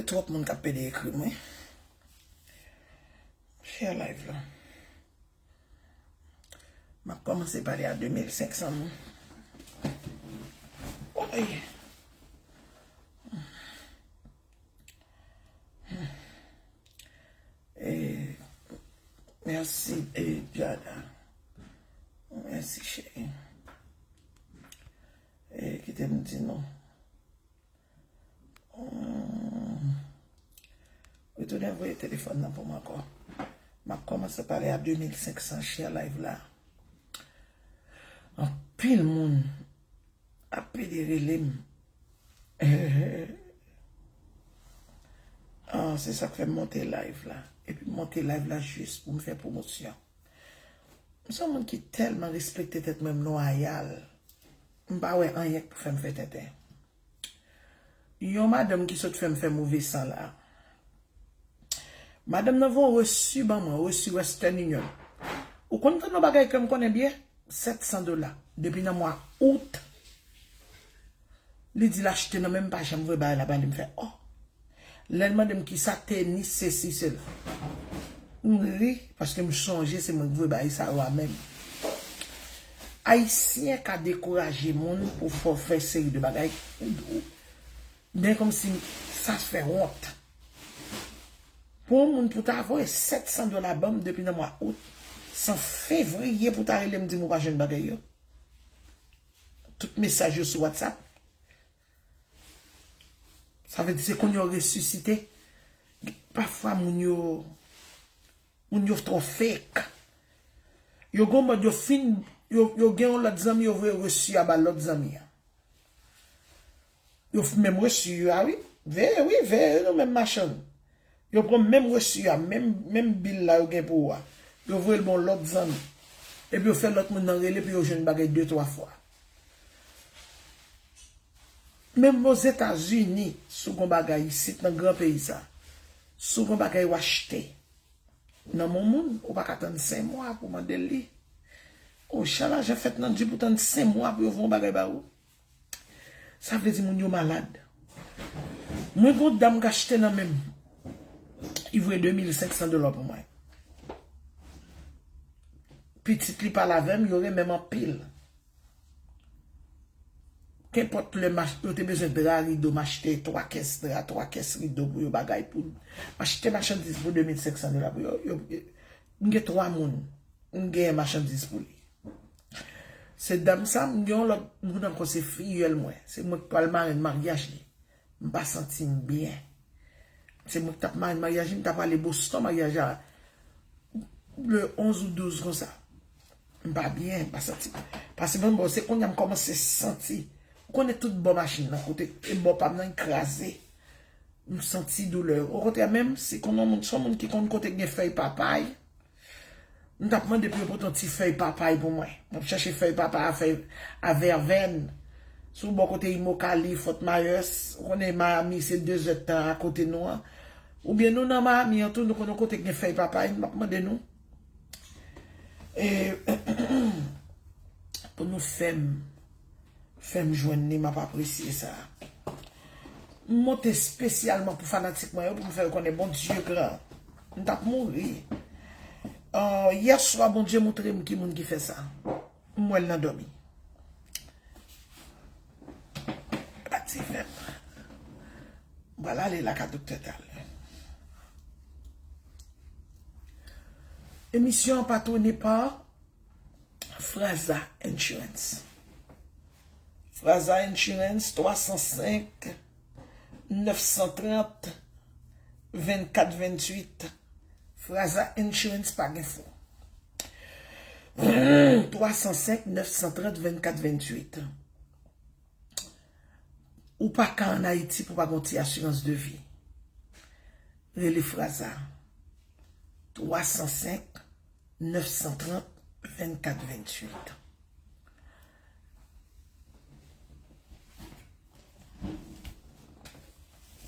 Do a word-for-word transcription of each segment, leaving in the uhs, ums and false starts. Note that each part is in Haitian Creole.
Twòp moun k ap pede ekri m, wi. Share live la. M ap kòmanse pale a de mil senk san moun. Woy! Eh, mèsi, eh, Jada. Mèsi, cheri. Eh, kite m di nou. Hmm. Retounen voye telefòn nan pou mwen ankò. M ap kòmanse pale a de mil senk san share live la. Anpil moun ap pede rele m. Ah, se sa k fè m monte live la. Epi m monte live la jis pou m fè pwomosyon. M se yon moun ki tèlman respekte tèt mwen, m lwayal. M pa wè anyen k pou fè m fè tenten. Yon madanm ki sot fè m fè move san la. Madanm nan voye yon resi ban mwen, resi Western Union. Ou konn tann yon bagay ke m konnen byen? Sèt san dola. Depi nan mwa out, li di l achte nan men m, pa janm voye bagay la ba li, m fè, oh. Lè l mande m kisa, tenis, sesi, sela. M ri, paske m sonje se mwen ki voye bagay sa yo a menm. Ayisyen ka dekouraje moun pou fè w fè seri de bagay. Men kòmsi sa fè wont. Pou yon moun pou ta voye sèt san dola ban m depi nan mwa out, se an fevriye pou ta rele m di m ou pa jwenn bagay yo. Tout mesaj yo sou WhatsApp. Sa vle di se kounye a w resisite. Pafwa moun yo, moun yo twò fake. Yo gon mòd yo fin, yo, yo gen yon lòt zanmi, yo voye resi a ba lòt zanmi an. Yo f-, menm resi yo a, wi. Veye, wi, veye nou menm machann. Yo pran menm resi a, menm, menm bil la yo gen pou ou a. Yo voye l ba yon lòt zanmi. Epi yo fè lòt moun nan rele pou yo jwenn bagay de, twa fwa. Menm Ozetazini, si w gon bagay isit nan gran peyi sa, si w gon bagay w achte nan men yon moun, ou pa ka tann senk mwa pou w mande l li. O, jan lajan fèt nan di pou tann senk mwa pou yo voye yon bagay ba ou. Sa vle di moun yo malad. Mwen gon dam k achte nan men m. Li voye de mil senk san dola pou mwen. Pitit li pale avè m, yo renmen m anpil. Kenpòt lè m ach-, yo te bezwen dra, rido, m achte twa kès dra, twa kès rido pou yo, bagay pou, m achte machandiz pou de mil senk san dola pou yo. Yo, yo, m gen twa moun, m gen machandiz pou li. Se dam sa, m gen yon lòt moun ankò, se fiyèl mwen. Se mwen k pral marenn maryaj li. M pa santi m byen. Se mwen ki t ap marenn maryaj li, m t ap ale Boston maryaj la le onz ou douz konsa. M pa byen, m pa santi m. Paske bon, bon, se kounye a m kòmanse santi. Ou konnen tout bò machin nan, kote e bò pa m nan, li kraze. M santi doulè. Okontrè, menm si konnen yon moun, se yon moun ki konn kote gen fèy papay, m t ap mande pou yo pote yon ti fèy papay pou mwen. M ap chache fèy papay a, fèy a vèvèn. Sou bò kote Immokalee, Fort Myers, ou konnen Miami se de zèdtan akote nou an. Oubyen nou nan Miami an tou, nou konnen kote gen fèy papay, m ap mande nou. E, pou nou fè m fè m jwenn li, m ap apresye sa. M monte espesyalman pou fanatik mwen yo, pou m fè yo konnen Bondye gran. M t ap mouri. Ah, yè swa, Bondye montre m ki moun ki fè sa. M wè l nan dòmi. Pati fè m. M pral ale lakay doktè talè. Emisyon an patwone pa Fraza Insurance. Fraza Insurance, twa san senk, nèf san trant, vennkat venntuit. Fraza Insurance pa gen fo. Twa san senk, nèf san trant, vennkat venntuit. Ou pa ka ann Ayiti pou pa gon ti asirans de vi. Rele Fraza. Twa san senk, nèf san trant, vennkat venntuit.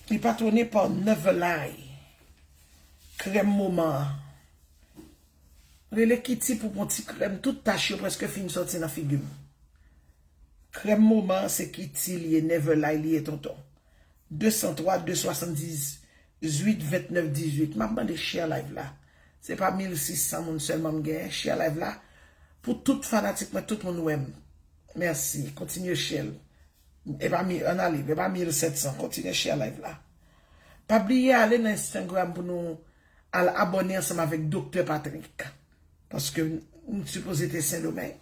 Li patwone pa Neverly. Krèm moman an. Rele Kiti pou pran ti krèm, tout tach yo prèske fin sòti nan figi m. Krèm moman an se Kiti li ye, Neverly li ye, tonton. De san twa, de swasanndiz, Dizwit ventnèf dizwit. M ap mande share live la. Se pa mil sis san moun sèlman m genyen. Share live la. Pou tout fanatik mwen, tout moun wè m. Mèsi. Kontinye share. E pa mi, ann ale. E pa mil sèt san. Kontinye share live la. Pa bliye ale nan Instagram pou nou al abòne ansanm avèk Doktè Patrick. Paske m sipoze te Sendomeng.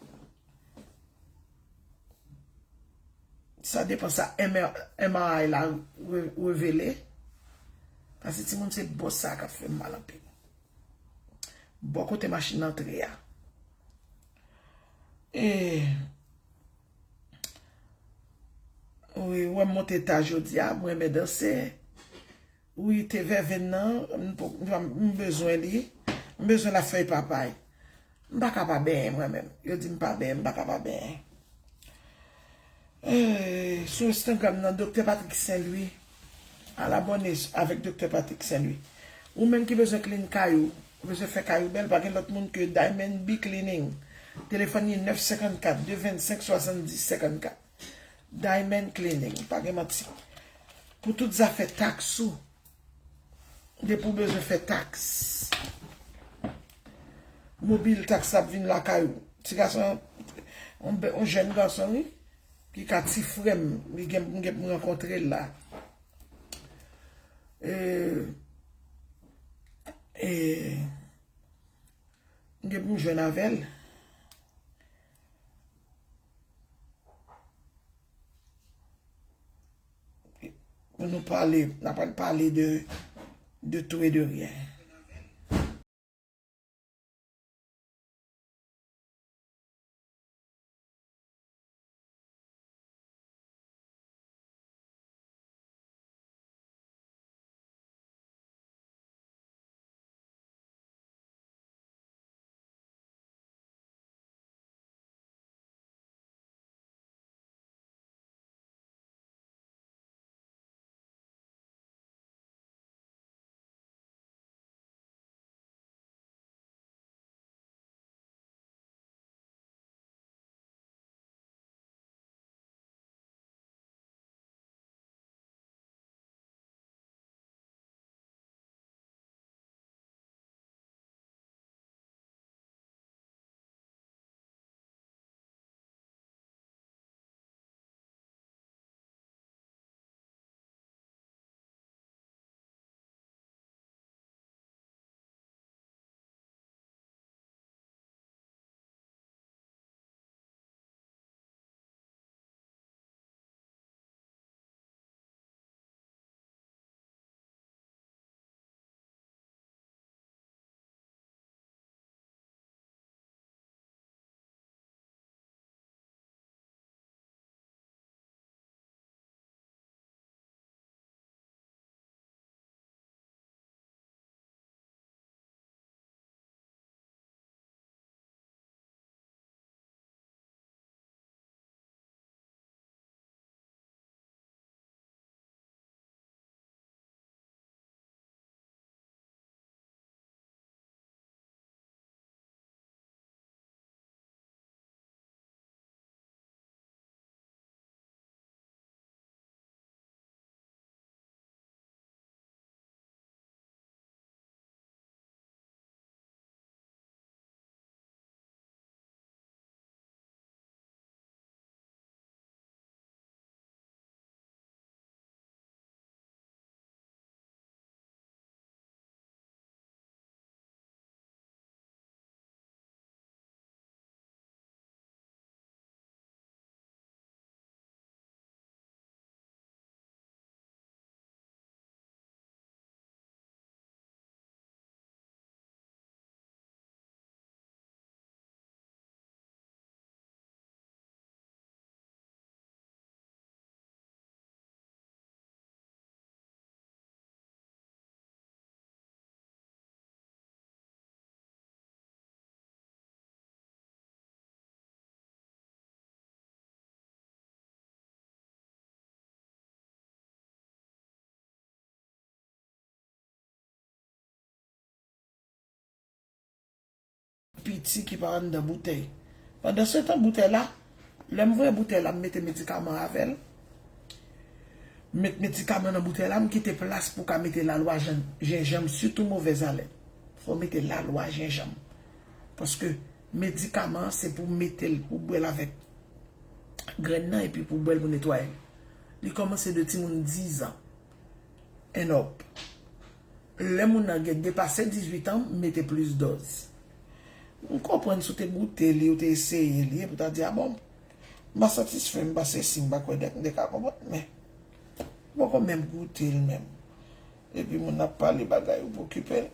Sa depann sa M R, M R I la re- revele. Paske timoun se bò sa k ap fè m mal anpil. Bò kote machin nan antre a. E, wi, wè m monte ta jodi a, m renmen danse. Wi, te vèvenn nan, m, m, m bezwen li. M bezwen la fèy papay. M pa ka pa benyen mwen menm. Yo di m pa benyen, m pa ka pa benyen. Eh, sou Instagram nan, Doktè Patrick Saint Louis. Al abòne s- avèk Doktè Patrick Saint Louis. Ou menm ki bezwen clean kay ou, ou bezwen fè kay ou bèl, pa gen lòt moun ke Diamond B Cleaning. Telefòn li nèf senkannkat, de vennsenk, swasanndis, senkannkat. Diamond Cleaning, pa gen manti. Pou tout zafè taks ou, depi w bezwen fè taks, mobil taks ap vin lakay ou. Ti gason, yon, be- yon jèn gason, wi, ki ka ti frè m, li gen, m gen pou m rankontre l la. E, e, m gen pou m jwenn avè l. Pou nou pale, n ap pale de, de tou e de ryen. Piti ki pa anndan boutèy. Pandansetan, boutèy la, lè m voye boutèy la, m mete medikaman avè l. met medikaman nan boutèy la, m kite plas pou ka mete lalwa jen- jenjanm, sitou movèzalèn. Fò mete lalwa jenjanm. Paske medikaman an se pou mete l, pou bwè l avèk grenn nan, epi pou bwè l, pou netwaye l. Li kòmanse de timoun diz an and up. Lè moun nan gen depase dizuit an, m mete plis dòz. M konprann si w te goute li, ou te eseye li, epi w ta di, a bon, m pa satisfè, m pa sesi, m pa kwè dèk, m te ka konprann, men m poko menm goute l menm. Epi moun ap pale bagay, ou pa okipe l.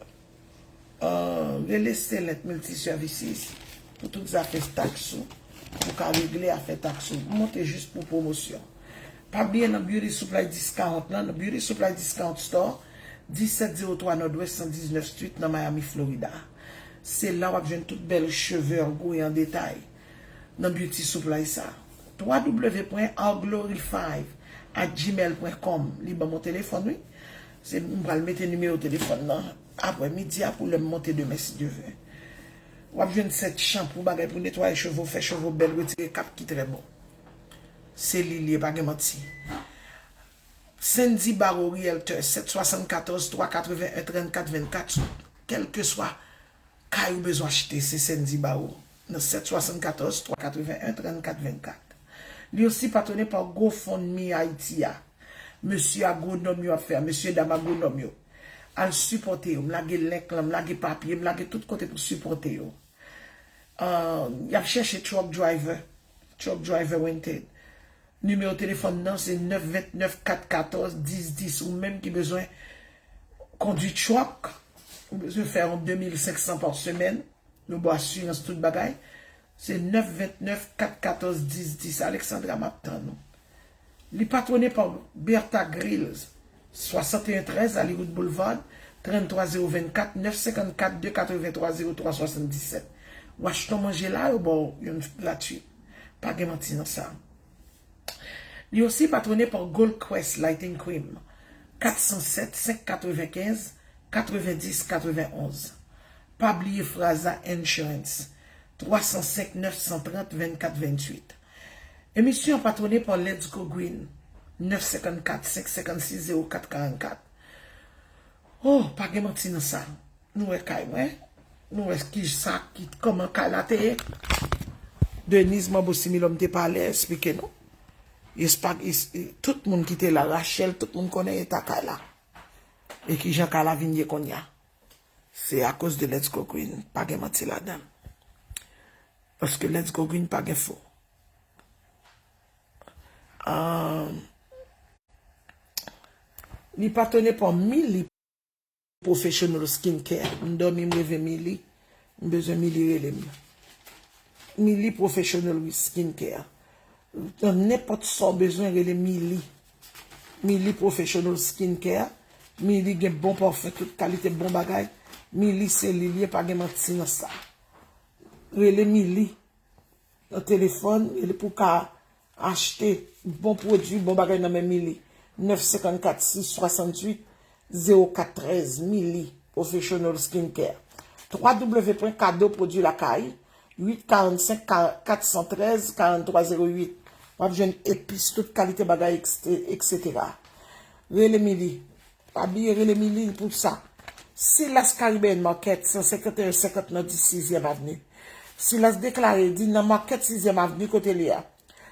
Ah, rele Stellent Multiservices pou tout zafè taks ou, pou ka regle afè taks ou. M monte jis pou pwomosyon. Pa bliye nan Beauty Supply dis karant lan, nan Beauty Supply dis karant Store, disèt zewo twa Nòdwès san diznèf Street nan Miami, Florida. Se la w ap jwenn tout bèl cheve Argo an detay nan Beauty Supply sa. twa w pwen arglorify at gmail pwen kòm. Li ban m yon telefòn, wi. Se, m pral mete nimewo telefòn nan apre midi a pou lè m monte demen, si Dye vle. W ap jwenn sèt chanpou, bagay pou netwaye cheve w, fè cheve w bèl, retire kap ki trè bon. Se li l ye, pa gen manti. Sandy Barreau Realtor, sèt swasannkatòz twa katreven en trannkat vennkat. Kèlkeswa kay ou bezwen achte, se Sandy Barreau. Nan sèt swasannkatòz twa katreven en trannkat vennkat. Li osi patwone pa GoFundMe Ayiti a. Mesye agwonòm yo ap fè a, mesye dam agwonòm yo. Al sipòte yo. M lage link lan, m lage papye, m lage tout kote pou sipòte yo. Ah, y ap chèche truck driver. Truck driver wanted. Nimewo telefòn nan se nèf vennèf kat katòz dis dis. Ou menm ki bezwen kondui truck, ou bezwen fè yon de mil senk san pa semèn, nou ba w asirans tout bagay, se nèf vennèf kat katòz dis dis. Alexandra, m ap tann ou. Li patwone pa Bertha Grills, swasanteyen trèz Hollywood Boulevard, tranntwa zewo vennkat, nèf senkannkat de katrevenntwa zewo twa swasanndisèt. Ou achte yon manje la, yo ba w youn gratwit. Pa gen manti nan sa. Li osi patwone pa Gold Quest Lighting Cream, kat san sèt senk katrevenkenz katrevendis katrevenonz. Pa bliye Fraza Insurance, twa san senk nèf san trant vennkat venntuit. Emisyon an patwone pa Let's Go Green, nèf senkannkat senk senkannsis zewo kat karannkat. Oh, pa gen manti nan sa. Nou wè kay mwen. Nou wè ki sa, ki, kòman kay la te ye. Denise Mambo Similòm te pale, eksplike nou. Espa, es, tout moun ki te la, Rachel, tout moun konnen eta kay la. E kijan kay la vin ye kounye a. Se akoz de Let's Go Green. Pa gen manti ladan l. Paske Let's Go Green pa gen fo. Ah, li patwone pa Mili Professional Skincare. M dòmi, m leve, Mili. M bezwen, Mili rele m. Mili Professional Skincare. Nan nenpòt sa w bezwen, rele Mili. Mili Professional Skincare. Mili gen bon pafen, tout kalite bon bagay. Mili se li l ye, pa gen manti nan sa. Rele Mili nan telefòn, rele pou ka achte bon pwodui, bon bagay nan men Mili. Nèf senkannkat sis swasantuit zewo kat trèz, Mili Professional Skincare. twa w pwen kado pwodui lakay, uit karannsenk kat san trèz karannntwa zewo uit. W ap jwenn epis, tout kalite bagay, eksetera. Rele Mili. Pa bliye rele Mili pou sa. Silas Caribbean Market, san senkanteyen senkant Northeast Sizyèm Avni. Silas deklare, di nan Market Sizyèm Avni kote li a.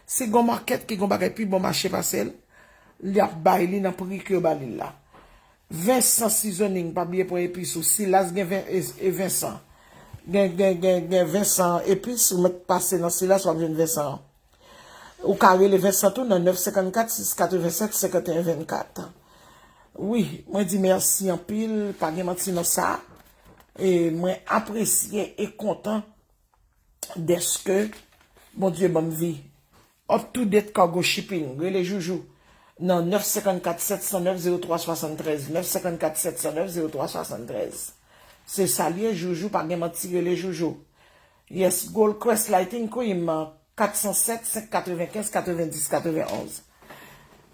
Si gon market ki gon bagay pi bon mache pase l, li ap bay li nan pri ke yo ba li l la. Vincent Seasoning, pa bliye pran epis ou. Silas gen ven, e, e Vincent. Gen, gen, gen, gen Vincent epis, ou mèt pase nan Silas, w ap jwenn Vincent an. Ou ka rele Vincent tou nan nèf senkannkat sis katrevensèt senkanteyen vennkat. Wi, mwen di mèsi anpil, pa gen manti nan sa. E mwen apresye e kontan dèske Bondye ban m vi. Up to Date Cargo Shipping, rele Joujou nan nèf senkannkat sèt san nèf zewo twa swasantrèz, nèf senkannkat sèt san nèf zewo twa swasantrèz. Se sa l ye, Joujou, pa gen manti, rele Joujou. Yes, Gold Quest Lighting Cream, kat san sèt senk katrevenkenz katrevendis katrevenonz.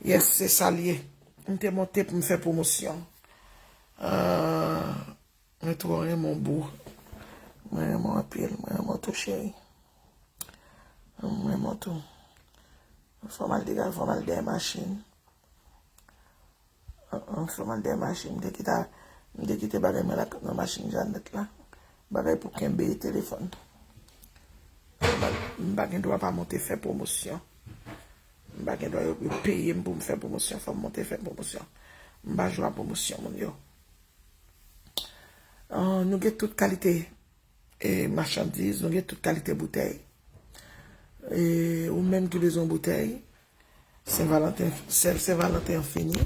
Yes, se sa l ye. M te monte pou m fè pwomosyon. Ah, mwen twò renmen w, boo. Mwen renmen w anpil. Mwen renmen w tou, cheri. Mwen renmen w tou. Fò m al degaj, fò m al dèyè machin. An, an, fè m al dèyè machin, m te kite, m te kite bagay mwen la nan machin Janet la. Bagay pou kenbe telefòn. M pa gen dwa pa monte fè pwomosyon. M pa gen dwa yo, yo peye m pou m fè pwomosyon, fò m monte fè pwomosyon. M pa jwe a pwomosyon moun yo. Ah, nou gen tout kalite, eh, machandiz, nou gen tout kalite boutèy. Eh, ou menm ki bezwen boutèy, Sen Valanten, Sen, Sen Valanten an fini.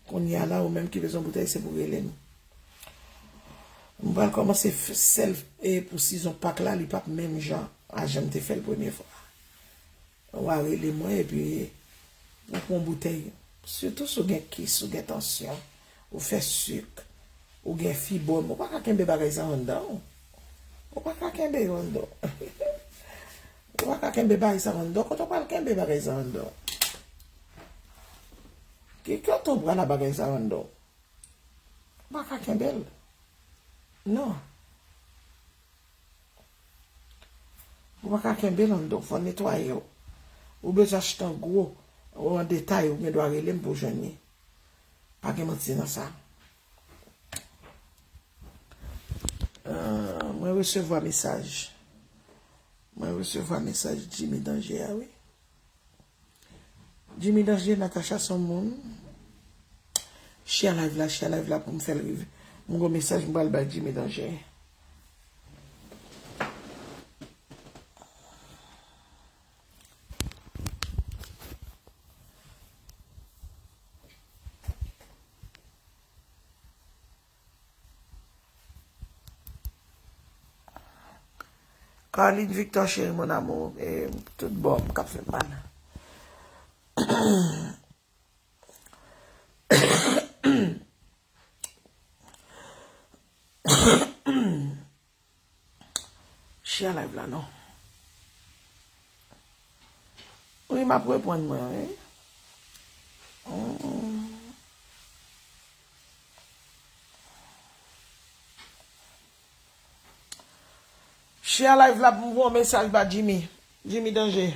Kounye a la, ou menm ki bezwen boutèy, se pou rele m. M pral kòmanse f-, sèl, eh, pou sizon Pak la, li p ap menm jan a jan m te fè l premye fwa. Ou a rele mwen epi ou pran boutèy. Sitou si w gen kis, ou gen tansyon, ou fè sik, ou gen fibwòm, ou pa ka kenbe bagay sa anndan w. Ou pa ka kenbe yo anndan w. Ou pa ka kenbe bagay sa anndan w. Kote w pral kenbe bagay sa anndan w? Ki kote w pral a bagay sa anndan w? Ou pa ka kenbe l. Non. Ou pa ka kenbe l anndan w, fò w netwaye yo. Ou bezwen achte an gwo, ou an detay, ou gen dwa rele m pou w jwenn li. Pa gen manti nan sa. Ah, mwen resevwa mesaj. Mwen resevwa mesaj Jimmy Danger a, wi. Jimmy Danger, Natacha se yon moun. Share live la, share live la pou m fè l rive. M gon mesaj m pral bay Jimmy Danger. Carline Victor, chérie, mon amour, eh, tout bon, m k ap fè m mal. Share live la non. Wi, m ap reprann mwen, wi. Mm. Share live la pou m voye yon mesaj ba Jimmy. Jimmy Danger.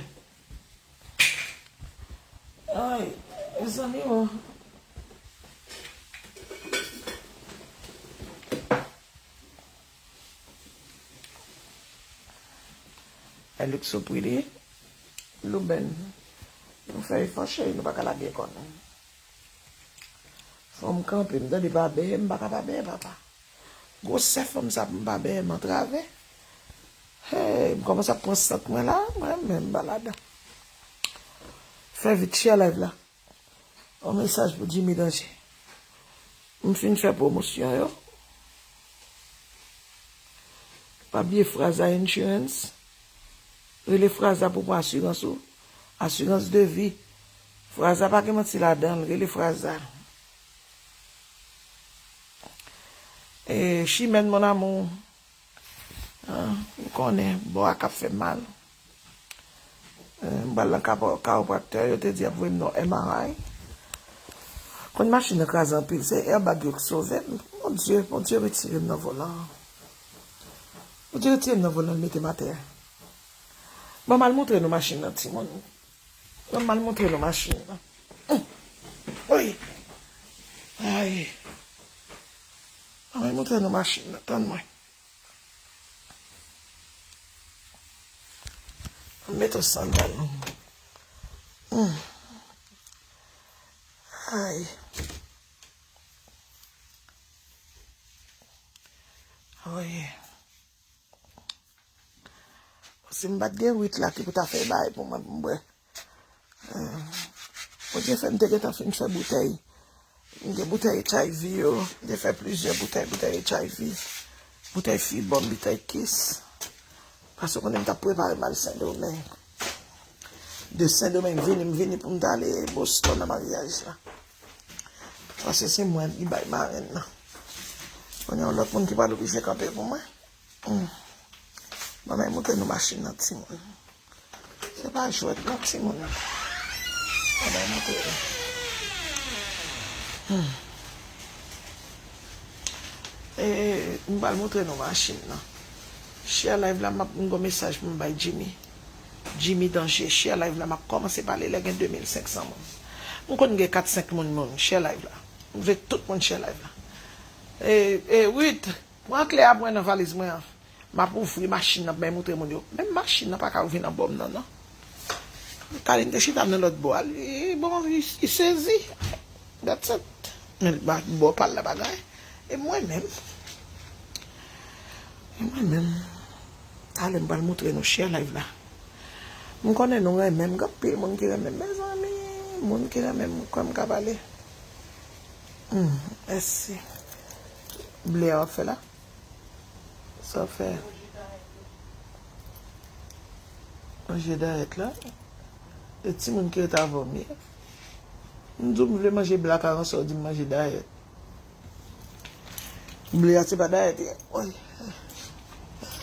Ay, mezanmi, o. It looks so pretty. Luben. Nou fè efò, cheri, nou pa ka lage kò nou. Fò m kanpe, m tande pa bèyè, m pa ka pa bèyè, papa. Gwosè fanm sa pou m pa bèyè, m antrave. Hey, m kòmanse ap pran sant mwen la, mwen menm, m pa ladan. Fè vit, share live la. Yon mesaj pou Jimmy Danger. M fin fè pwomosyon yo. Pa bliye Fraza Insurance. Rele Fraza pou pran asirans ou. Asirans de vi. Fraza pa gen manti ladan l. Rele Fraza. E, Chimène, mon amour. Ah, m konnen, bò a k ap fè m mal. Eh, m pral nan kapo-, kawopraktè, yo te di y ap voye m nan M R I. Konn machin nan kraze anpil, se airbag yo k sove m. Bondye, Bondye retire m nan volan an. Bondye retire m nan volan an, mete m atè. Bon, m al montre nou machin nan, timoun. Bon, m al montre nou machin nan. Hum. Oy. Ay. Ann montre nou machin nan, tann mwen. Mete w sandal. Hmm. Ay. Oye. Si m pa t gen wit la ki pou ta fè bagay pou mwen, pou m bwè. Bondye fè m te gentan fin fè boutèy. M gen boutèy H I V yo. M te fè plizyè boutèy, boutèy H I V. Boutèy fibwòm, boutèy kis. Paske konnen m t ap prepare m al Sendomeng. De Sendomeng vini, m vini pou m t ale Boston nan maryaj la. Paske se mwen ki bay marenn nan. Konnen yon lòt moun ki pral oblije kanpe pou mwen. Hmm. Bon, mwen montre nou machin nan, timoun. Se pa jwèt, non, timoun. Bon, mwen montre nou. Hmm. E, m pral montre nou machin nan. Share live la, m ap, m gon mesaj pou m bay Jimmy. Jimmy Danger, share live la, m ap kòmanse pale lè gen de mil senk san moun. M konn gen kat senk moun, moun, share live la. M vle tout moun share live la. E, e, Ruth, pran kle a pou mwen nan valiz mwen an. M ap ouvri machin nan pou mwen moutre moun yo. Menm machin nan pa ka ouvri nan bò m nan, non. Kalin te chita nan lòt bò a. Li, bon, li, li sezi. That's it. Men li pa bò pa l la bagay. E mwen menm. E mwen menm. Talè m pral moutre nou share live la. M konnen nou renmen m, gen anpil moun ki renmen m. Mezanmi, moun ki renmen m, kwè m ka pale. Hmm, mèsi. Ble a w ap fè la? Sa w ap fè? Manje dayèt la. E timoun ki ret avè w m ye. M di w m vle manje blak avan sa w di m manje dayèt. Ble a se pa dayèt ye. Oy.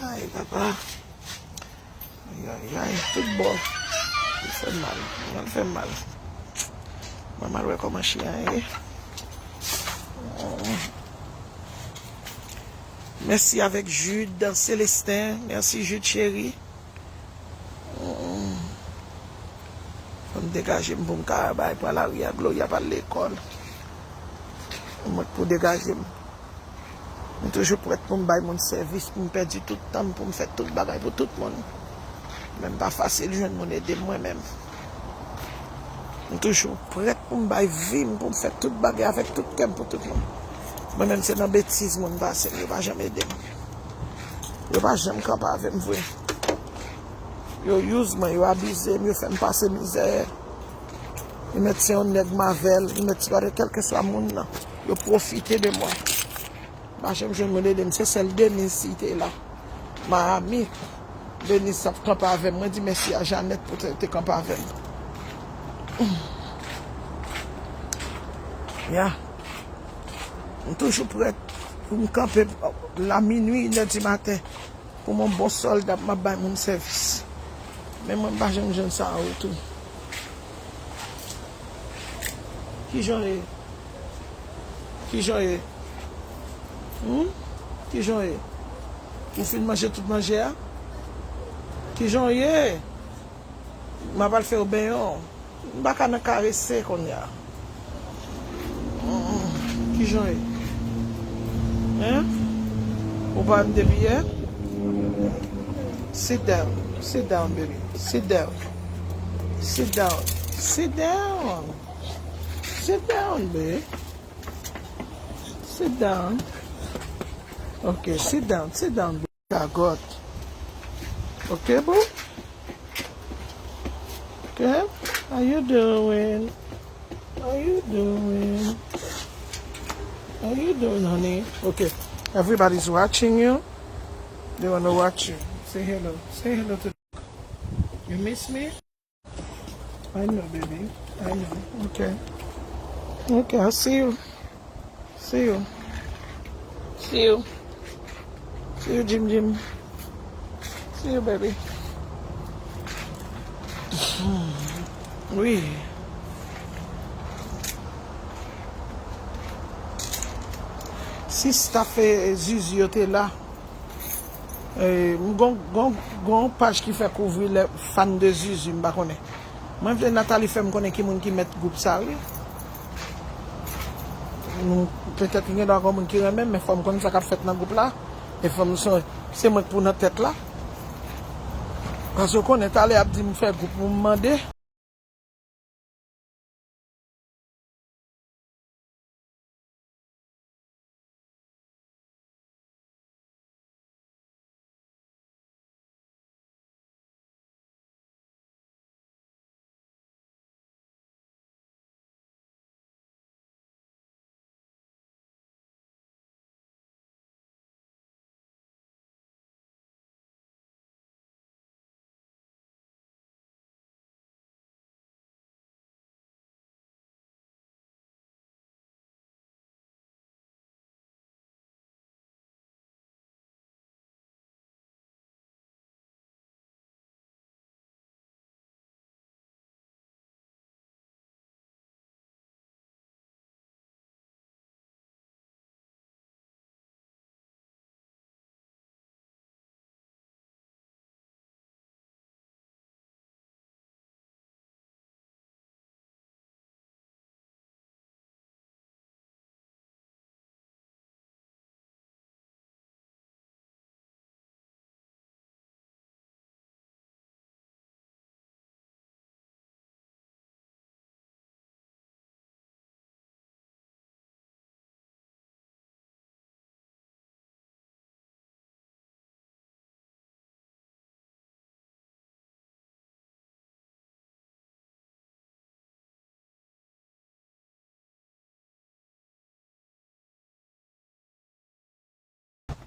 Ay, papa. Ay, ay, ay, tout bò. Li fè m mal. Li fè m mal. Mwen mal wè kòman chyen an ye. Mèsi avèk Jude Célestin. Mèsi, Jude cheri. Fò m degaje m pou m ka bay pran lari a, Gloria pral lekòl. Mwen pou degaje m. M toujou prèt pou m bay moun sèvis, pou m pèdi tout tan m, pou m fè tout bagay pou tout moun. Men m pa fasil jwenn moun ede m mwen menm. M toujou prèt pou m bay vi m, pou m fè tout bagay avèk tout kè m pou tout moun. Mwen menm se nan betiz moun pase m, yo pa janm ede m. Yo pa janm kanpe avè m vre. Yo use mwen, yo abize m, yo fè m pase mizè. Yo mèt se yon nèg m avè l, yo mèt se pa de kèlkeswa moun nan. Yo pwofite de mwen. M pa janm jwenn moun ede m, se sèl Deniz si te la. Miami. Deniz t ap kanpe avè m. Mwen di mèsi a Janèt pou te, te kanpe avè m. Ya. M toujou prèt pou m kanpe la minui, inè di maten. Pou m yon bon sòlda, m ap bay moun sèvis. Men mwen m pa janm jwenn sa an retou. Kijan w ye? Kijan w ye? Hmm? Kijan w ye? Ou fin manje tout manje a? Kijan w ye? M ap al fè w benyen w. M pa ka nan karese kounye a. Kijan w ye? Hein? Ou pa menm depi yè? Sit down. Sit down, baby. Sit down. Sit down. Sit down. Sit down, baby. Sit down. Ok, sit down. Sit down, baby. Gagòt. Ok, boo? Ok? How you doing? How you doing? How you doing, honey? Okay. Everybody's watching you. They wanna watch you. Say hello. Say hello to. You miss me? I know, baby. I know. Okay. Okay, I'll see you. See you. See you. See you, Jim Jim. See you, baby. Wi. Si staff, eh, Zuzu yo te la, eh, m gon, gon, gon paj ki fè kouvri lè fan de Zuzu, m pa konnen. Mwen vle Nathalie fè m konnen ki moun ki mèt gwoup sa, wi. Nou, petèt gen dwa gon moun ki renmen m, men fò m konn sa k ap fèt nan gwoup la. E fò m son-, se mwen k pou nan tèt la. Paske w konnen, talè ap di m fè gwoup pou m mande.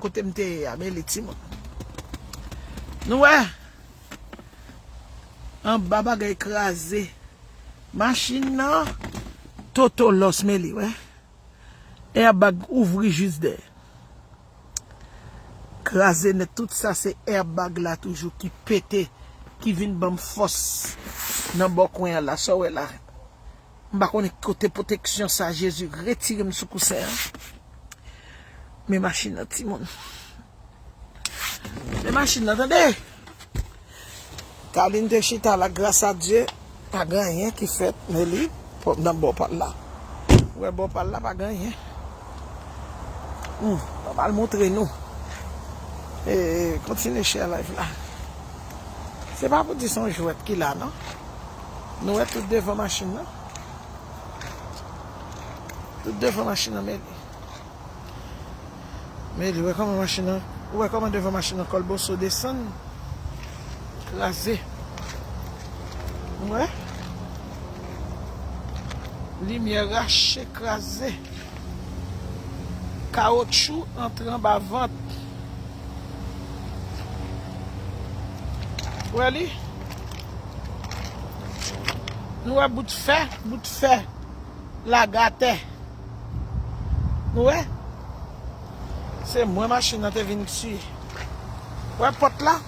kote m te ye a, Meli timoun. Nou wè? Anba bagay kraze. Machin nan, toto lòs, Meli, wè. Airbag ouvri jis dèyè. Kraze nèt, tout sa se airbag la toujou ki pete, ki vin ban m fòs nan bò kwen an la, sa w wè la. M pa konnen kote pwoteksyon sa, Jezi, retire m sou kousen an. Men machin nan, timoun. Men machin nan, tande! Kalin te chita la, gras a Dye, pa gen anyen ki fèt, Meli, nan bò pa l la. Ou wè bò pa l la, pa gen anyen. Hmm, m ap al montre nou. E, kontinye share live la. Se pa pou di se yon jwèt ki la, non. Nou wè tout devan machin nan. Tout devan machin nan, Meli. Meli, wè kòman machin nan, ou wè kòman devan machin nan kòlboso desann. Kraze. Ou wè? Limyè rache, kraze. Kawotchou antre anba vant. Ou wè li? Nou wè bout fè, bout fè. Lage atè. Nou wè? Se mwen machin nan te vin tiye. Wè pòt la?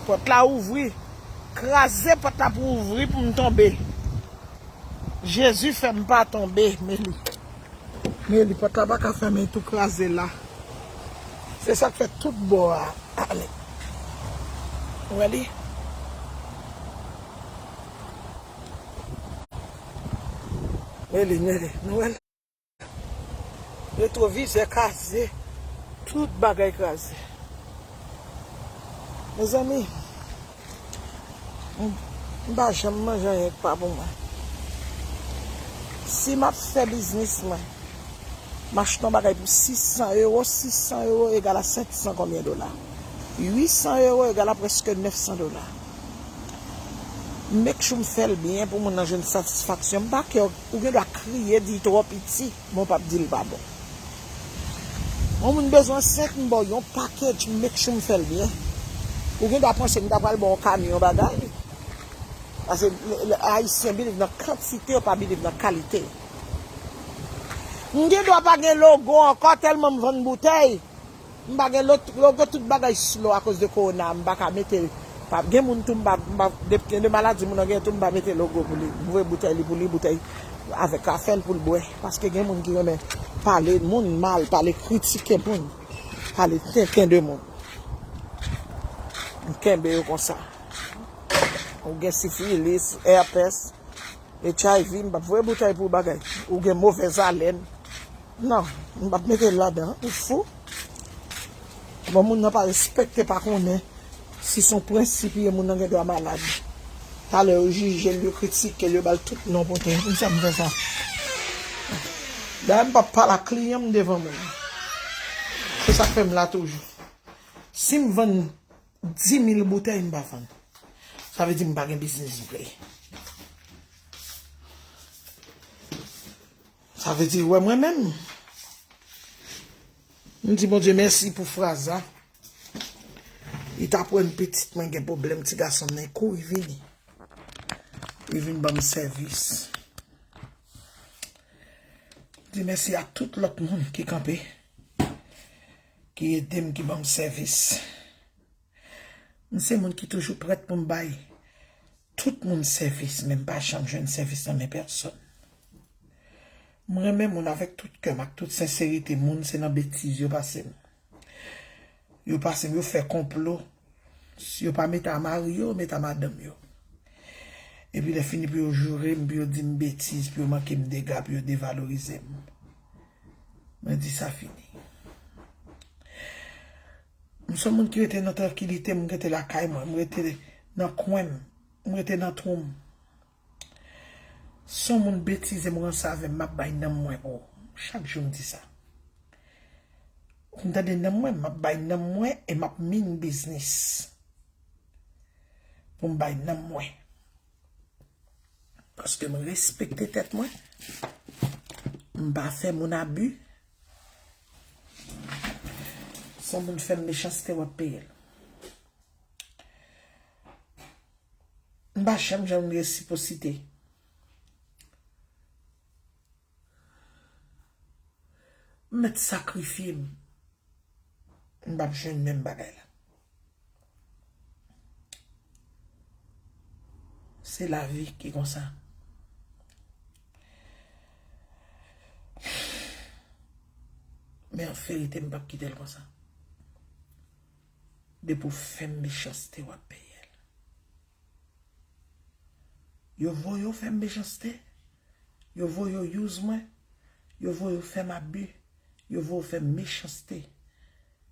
Pòt la ouvri. Kraze pòt la pou ouvri pou m tonbe. Jezi fè m pa tonbe, Meli. Meli, pòt la pa ka fèmen, tou kraze la. Se sa k fè tout bò a ale. Ou wè li? Meli, Meli, nou wè l? Retwovizè kraze, tout bagay kraze. Mezanmi, m, m pa janm manje anyen k pa pou mwen. Si m ap fè biznis mwen, m achte yon bagay pou sis san ewo, sis san ewo egal a sèt san konbyen dola? Uit san ewo egal a prèske nèf san dola. M make sure m fè l byen pou moun nan jwenn satisfaksyon. M pa kè, ou gen dwa kriye, di l twò piti, men w p ap di l pa bon. Yon moun bezwen senk, m ba w yon package, m make sure m fè l byen. Ou gen dwa panse m ta pral ba w yon kamyon bagay. Paske le, le, Ayisyen believe nan kantite, yo pa believe nan kalite. M gen dwa pa gen logo ankò tèlman m vann boutèy. M pa gen lo-, logo, tout bagay slow akoz de kowona, m pa ka mete, pa, gen moun tou m pa, m pa, de, gen de maladi moun nan gen tou m pa mete logo pou li, m voye boutèy li pou li, boutèy avèk afè l pou l bwè, paske gen moun ki renmen pale moun mal, pale, kritike moun, pale tenten de moun. M kenbe yo konsa. Ou gen sifilis, èpès, H I V, m p ap voye boutèy pou bagay. Ou gen movèz alèn. Non, m p ap mete l ladan, ou fou. Bon, moun nan pa respekte, pa konnen si se yon prensip li ye, moun nan gen dwa malad. Talè yo jije l, yo kritike l, yo ba l tout non pote. Pou sa m fè sa? Dayè m p ap pale ak kliyan m devan moun. Se sa k fè m la toujou. Si m vann dis mil boutèy, m pa vann. Sa vle di m pa gen biznis vre. Sa vle di, wè mwen menm. M di Bondye mèsi pou fraz la. Li t aprann pitit mwen gen pwoblèm, ti gason m nan kouri vini. Li vin ban m sèvis. M di mèsi a tout lòt moun ki kanpe, ki ede m, ki ban m sèvis. M se moun ki toujou prèt pou m bay tout moun sèvis, men m pa janm jwenn sèvis nan men pèsonn. M renmen moun avèk tout kè m ak tout senserite. Moun se nan betiz yo pase m. Yo pase m, yo fè konplo. Yo pa mete a mari yo, yo mete a madanm yo. Epi lè fini pou yo joure m, pou yo di m betiz, pou yo manke m dega, pou yo devalorize m. Mwen di sa fini. M se yon moun ki rete nan trankilite m, m rete lakay mwen, m rete nan kwen m, m rete nan twou m. Si yon moun betize m, ranse avè m, m ap bay nanm mwen pou ou. Chak jou m di sa. Ou fin tande nanm mwen, m ap bay nanm mwen e m ap mean business pou m bay nanm mwen. Paske m respekte tèt mwen. M pa fè moun abi. Yon moun fè m mechanste, w ap peye l. M pa janm jwenn resipwosite. M mèt sakrifye m. M p ap jwenn menm bagay la. Se lavi ki konsa. Men an verite, m p ap kite l konsa. Depi w fè m mechanste, w ap peye l. Yo voye w fè m mechanste. Yo voye w use mwen. Yo voye w fè m abi. Yo voye w fè m mechanste.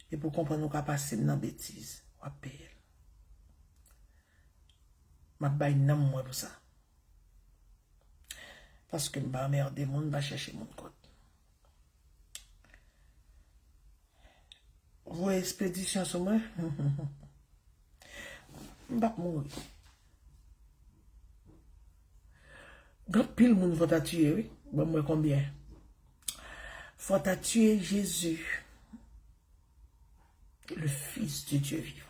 Epi w konprann ou ka pase m nan betiz. W ap peye l. M ap bay nanm mwen pou sa. Paske m pa anmède moun, m pa chèche moun kont. Voye espedisyon sou mwen. M p ap mouri. Gen anpil moun fò ta tiye, wi. Ban m wè konbyen. Fò ta tiye Jezi, le Fils de Dieu vivant.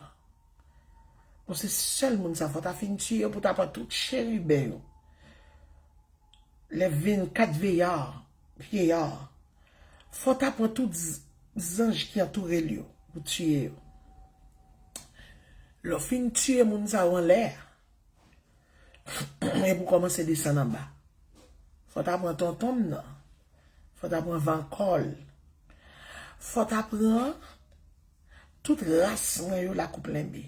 Bon, se sèl moun sa, fò ta fin tiye pou ta pran tout cheriben yo. Les vingt-quatre vieillards, vieillards. Fò ta pran tout z-, zanj ki antoure l yo, pou tiye yo. Lè w fin tiye moun sa yo anlè a, epi w kòmanse desann anba. Fò ta pran tonton m nan. Fò ta pran vankò l. Fò ta pran tout ras mwen yo, lakoup lenbe.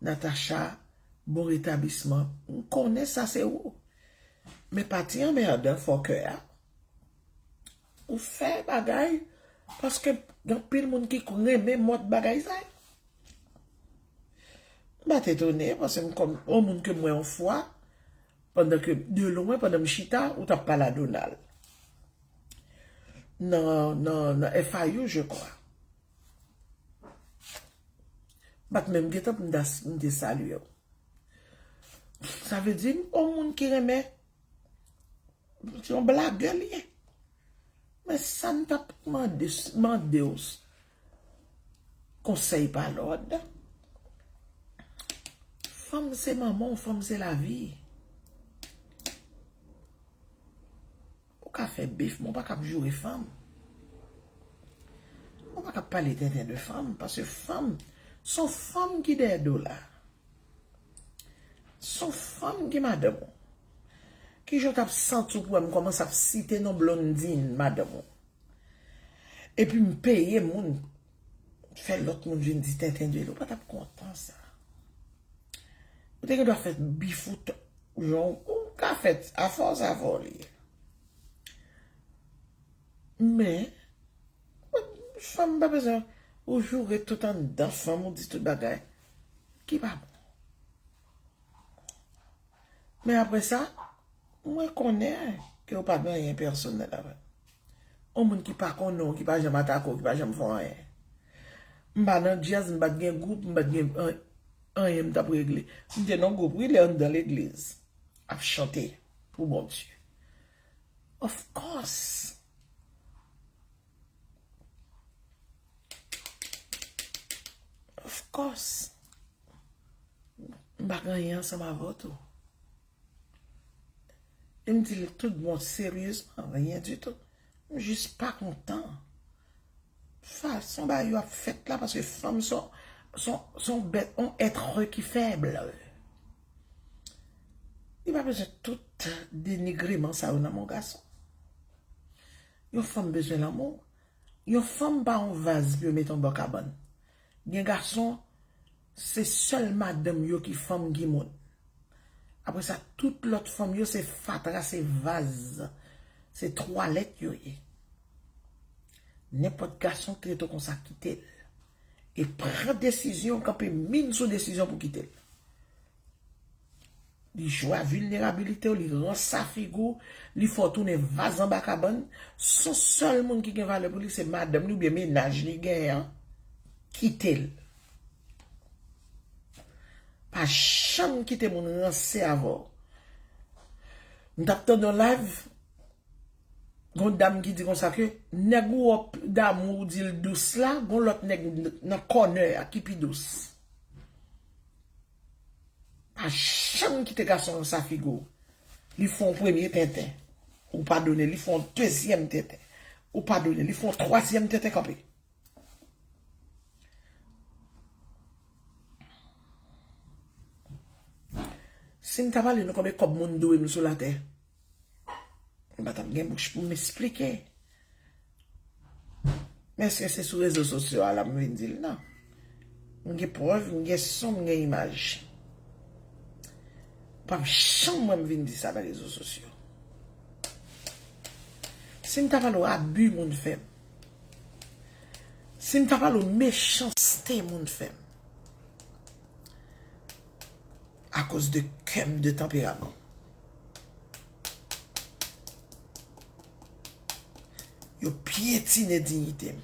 Natacha, bon retablisman. M konnen sa se ou. Men pati anmèdan fòkè a. Ou fè bagay, paske gen anpil moun ki renmen mòd bagay sa yo. M pa t etone, paske m kòm yon moun ke m wè yon fwa, pandan ke de lwen, pandan m chita, ou t ap pale a Donald. Nan, nan, nan F I U, je crois. M pa t menm gentan pou m ta, m te salye w. Sa vle di, yon moun ki renmen, se yon blagè li ye. Men sa m t ap mande, mande w, konsèy pa lòd. Fanm se manman w, fanm se lavi. Ou ka fè bif, men ou pa ka ap joure fanm. Ou pa ka ap pale tenten de fanm, paske fanm, se yon fanm ki dèyè do la. Se yon fanm ki madanm ou. Kijan w t ap santi w pou wè m kòmanse ap site non Blondine, madanm ou? Epi m peye moun, fè lòt moun vin di tenten de li. Ou pa t ap kontan sa. Ou te gen dwa fè bif ou t-, jan ou ka fè, afè w se afè w li ye. Men, fanm pa bezwen ou joure tout anndan fanm, ou di tout bagay ki pa bon. Men apre sa, mwen konnen ke w pa gen anyen pèsonèl avè m. Yon moun ki pa konnen w, ki pa janm atake w, ki pa janm fè w anyen. M pa nan djaz, m pa t gen gwoup, m pa t gen an-, anyen m t ap regle. M te nan gwoup, wi, lè anndan legliz. Ap chante pou Bondye. Of course. Of course. M pa gen anyen ansanm avè w tou. E m di l tout bon, seryezman, anyen ditou. M jis pa kontan. Fason bagay yo ap fèt la, paske fanm se yon, se yon, se yon bèt, yon èt ki fèb. Li pa bezwen tout denigreman sa yo nan men yon gason. Yon fanm bezwen lanmou. Yon fanm pa yon vaz pou yo mete anba kabann. Gen gason, se sèl madanm yo ki fanm ki moun. Apre sa, tout lòt fanm yo se fatra, se vaz, se twalèt yo ye. Nenpòt gason ki trete w konsa, kite l. E pran desizyon, kanpe min sou desizyon pou kite l. Li jwe a vilnerabilite w, li ranse a figi w, li fè w tounen vaz anba kabann. Se yon sèl moun ki gen valè pou li, se madanm li oubyen mennaj li genyen an. Kite l. Pa janm kite moun ranse avè w. M t ap tande yon live, gon dam ki di konsa ke nèg ou wè damou ou di l dous la, gon lòt nèg nan kònè a ki pi dous. Pa janm kite gason ranse a figi w. Li fè yon premye tenten. Ou padone, li fè yon dezyèm tenten. Ou padone, li fè yon twazyèm tenten kanpe. Si m ta pale nou konbyen kòb moun dwe m sou latè, m pa t ap gen bouch pou m esplike. Men èske se sou rezo sosyo a la m vin di l? Non. M gen prèv, m gen son, m gen imaj. Ou p ap janm wè m vin di sa nan rezo sosyo. Si m ta pale w abi moun fè m, si m ta pale w mechanste moun fè m, akoz de kè m, de tanperaman. Yo pyetine diyite m.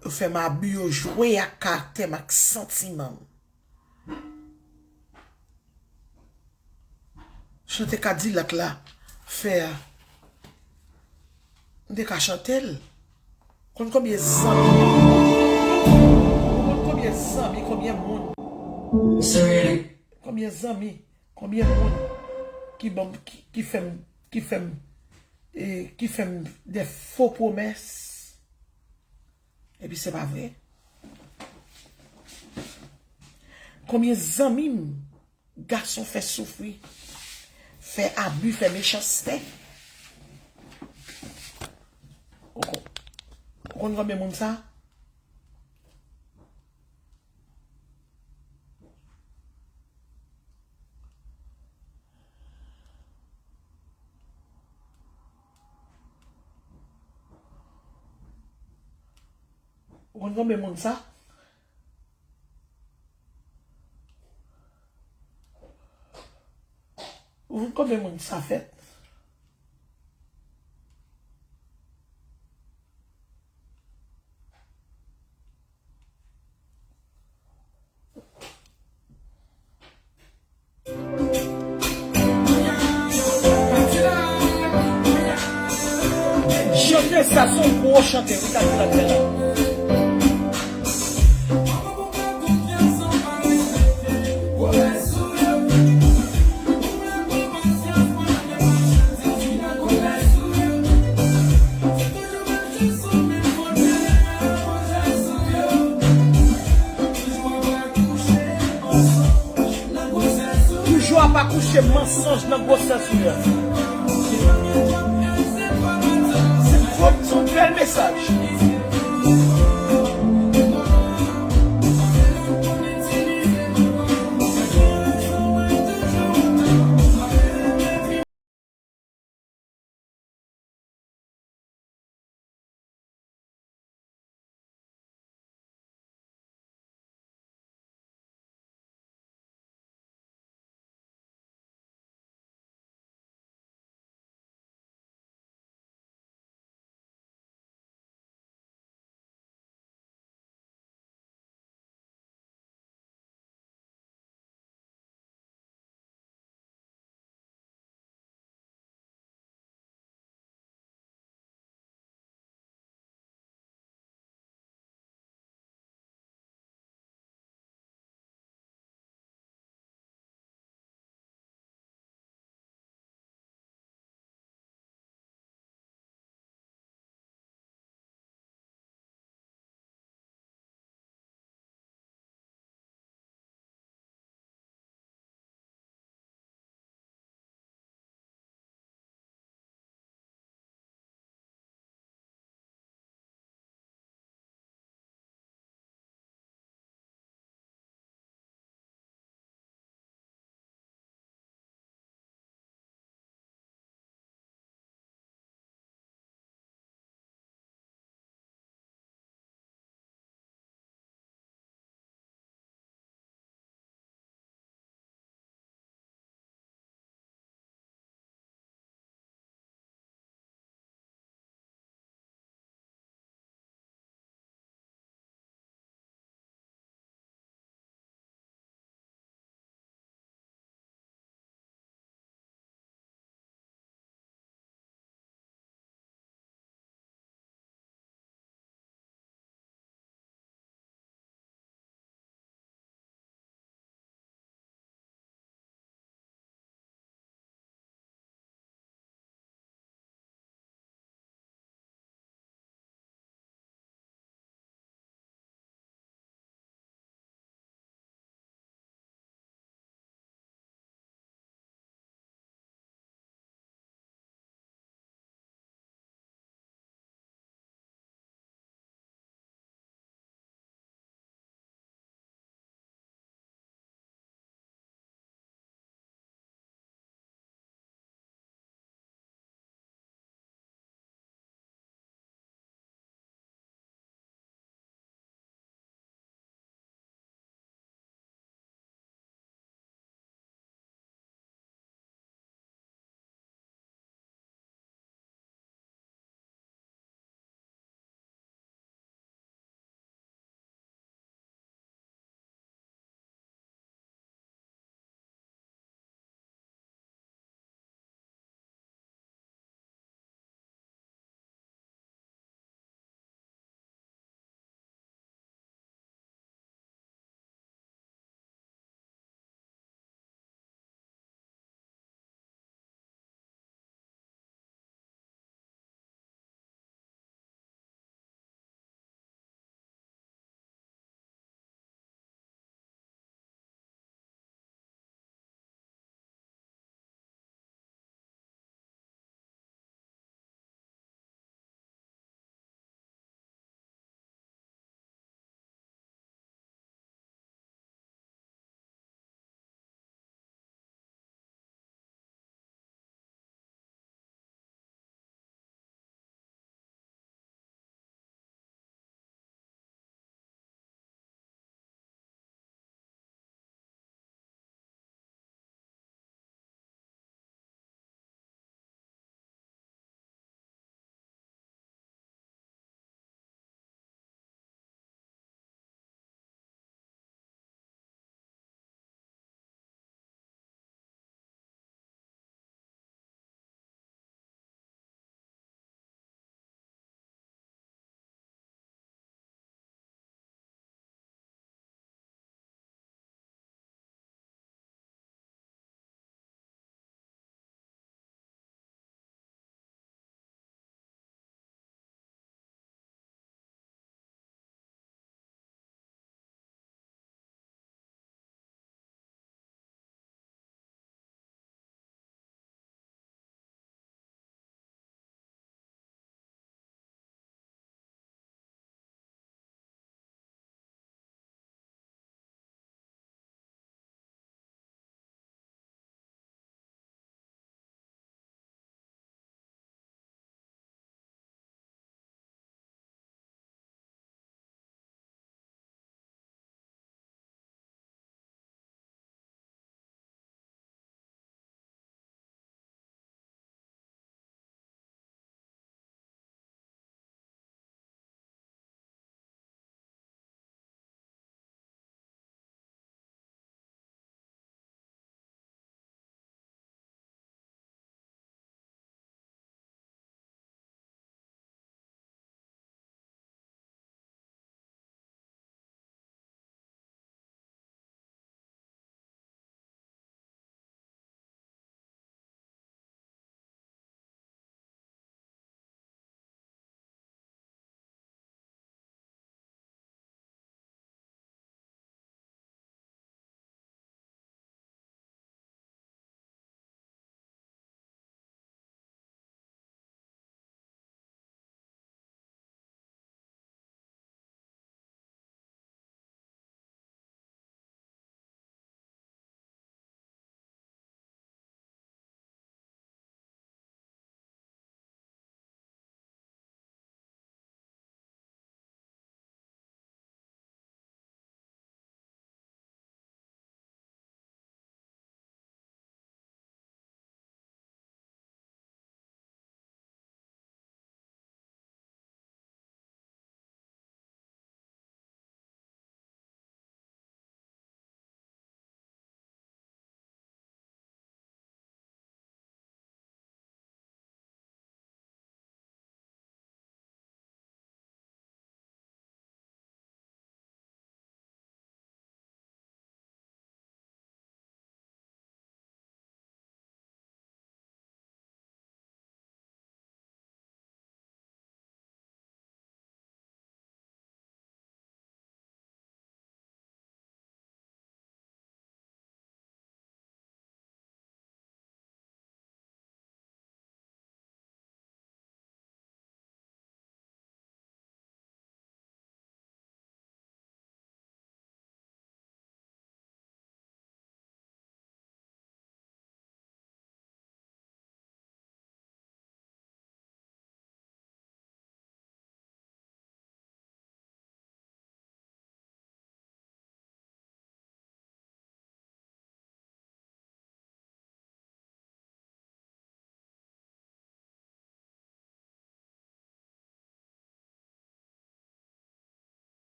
Yo fè m abi, yo jwe ak karaktè m, ak santiman m. Chante Kadilak la fè a. M te ka chante l. Konn konbyen zanmi? Ou konn konbyen zanmi, konbyen moun? Konbyen zanmi, konbyen moun ki ban m, ki, ki fè m, ki fè m, e, ki fè m de fo pwomès? Epi se pa vre. Konbyen zanmi m gason fè soufri, fè abi, fè mechanste? Ou kon-, ou konn konbyen moun sa? Ou konn konbyen moun sa? Ou konn konbyen moun sa fèt? Chante sa, se yon gwo chante wi, Katilak fè la. Toujou ap akouche mansonj nan gwosès ou a. Se yon bèl mesaj.